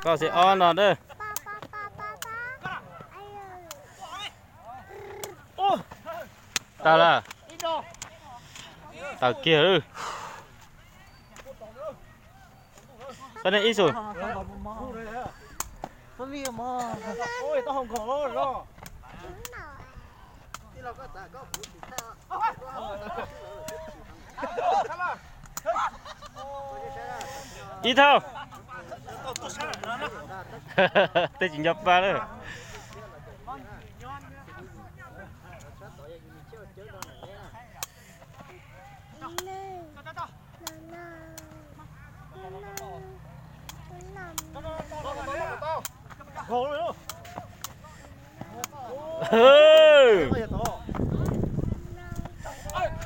Koj xib ob no dab. Tawm lawm. Tawm kiag lawm. Koj nej ib xus. Ib thauj. Tej tsis nco pa lawm.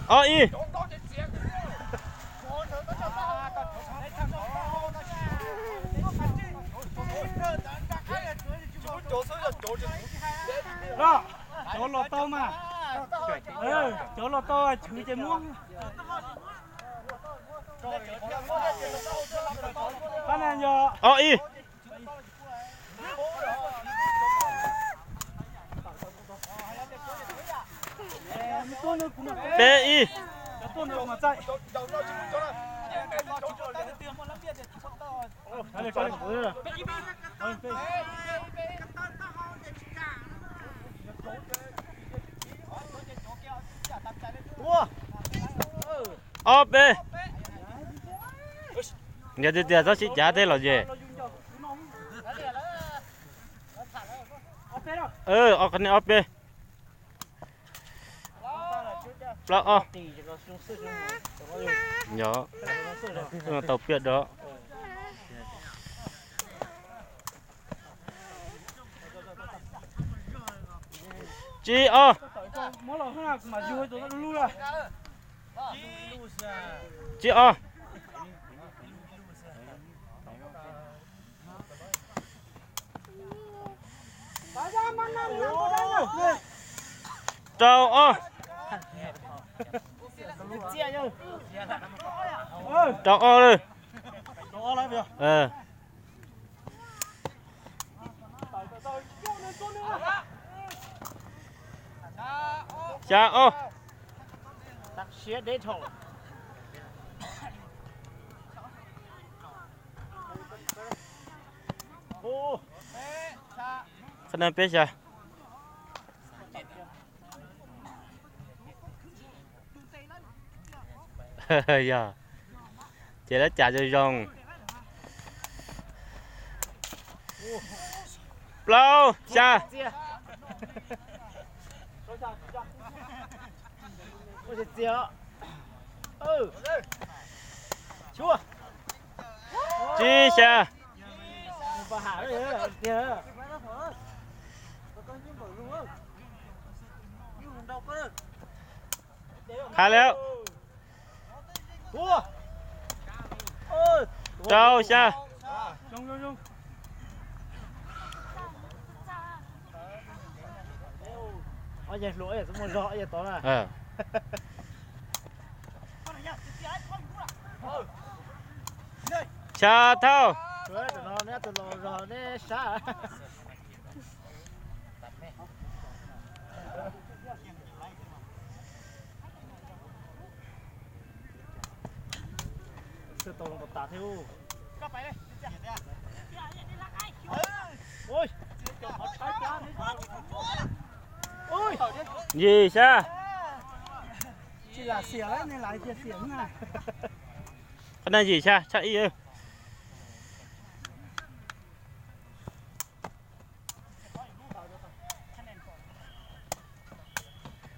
Ob ib. Cov los tau mas. Cov los tau chwv ces muab. Ob ib. Peb ib. Ob peb. Yog tiag tiag txhob sib cav thiab los ces. Ob qhov nej ob peb. Plaub ob. Yog tau piaj dov. Tsib ob. Tsib ob. Rau ob. Rau ob lawm. Xya ob. Qhov no peb xya. Yog ces lawv cas zoo zoo. Plaub xya. Tsib xya. Qhov lawm. Rau xya. Xya thauj. Yim xya. Qhov no yim xya tshaj ib.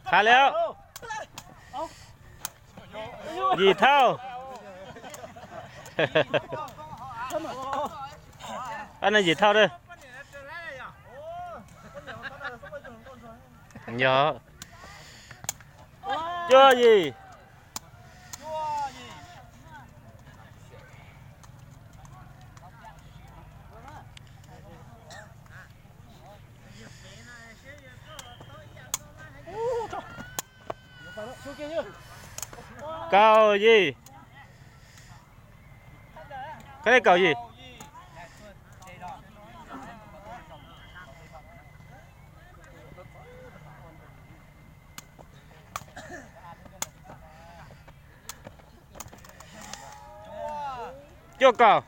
Qhov lawm. Yim thauj. Qhov no yim thauj lawm. Yog. Cuaj yim. Kaum yim. Koj nej kaum yim. Cuaj kaum.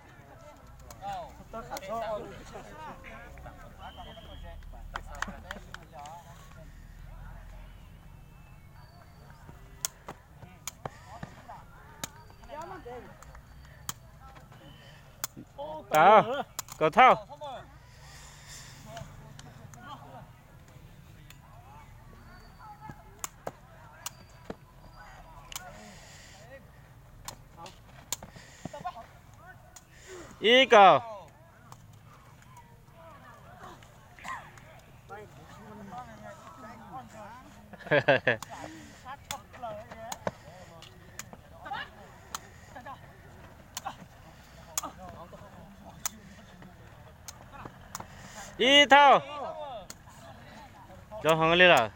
Kaum thauj. Ib kaum. Ib thauj. Cov heev li lawm.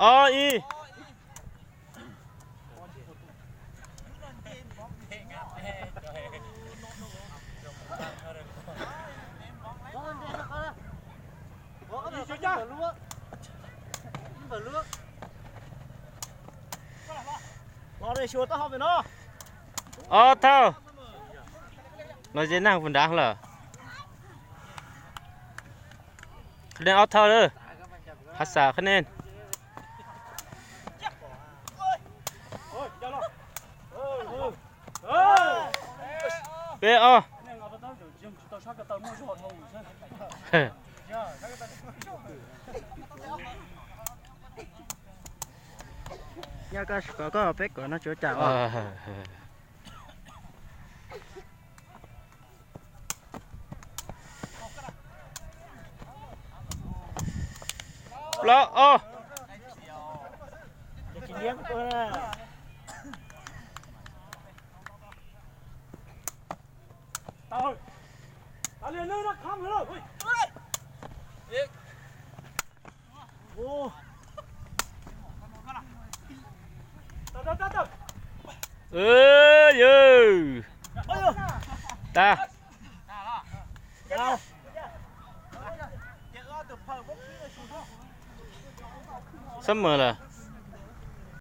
Ob ib. Ob thauj. No zeb nag puas nrad lawm. Qhia nej ob thauj lawm. Hav xav qhia nej. Peb ob. Nyob koj kov koj peb kom no tsuav cas os. Plaub ob. Yawg, tas. Xab mas lawm.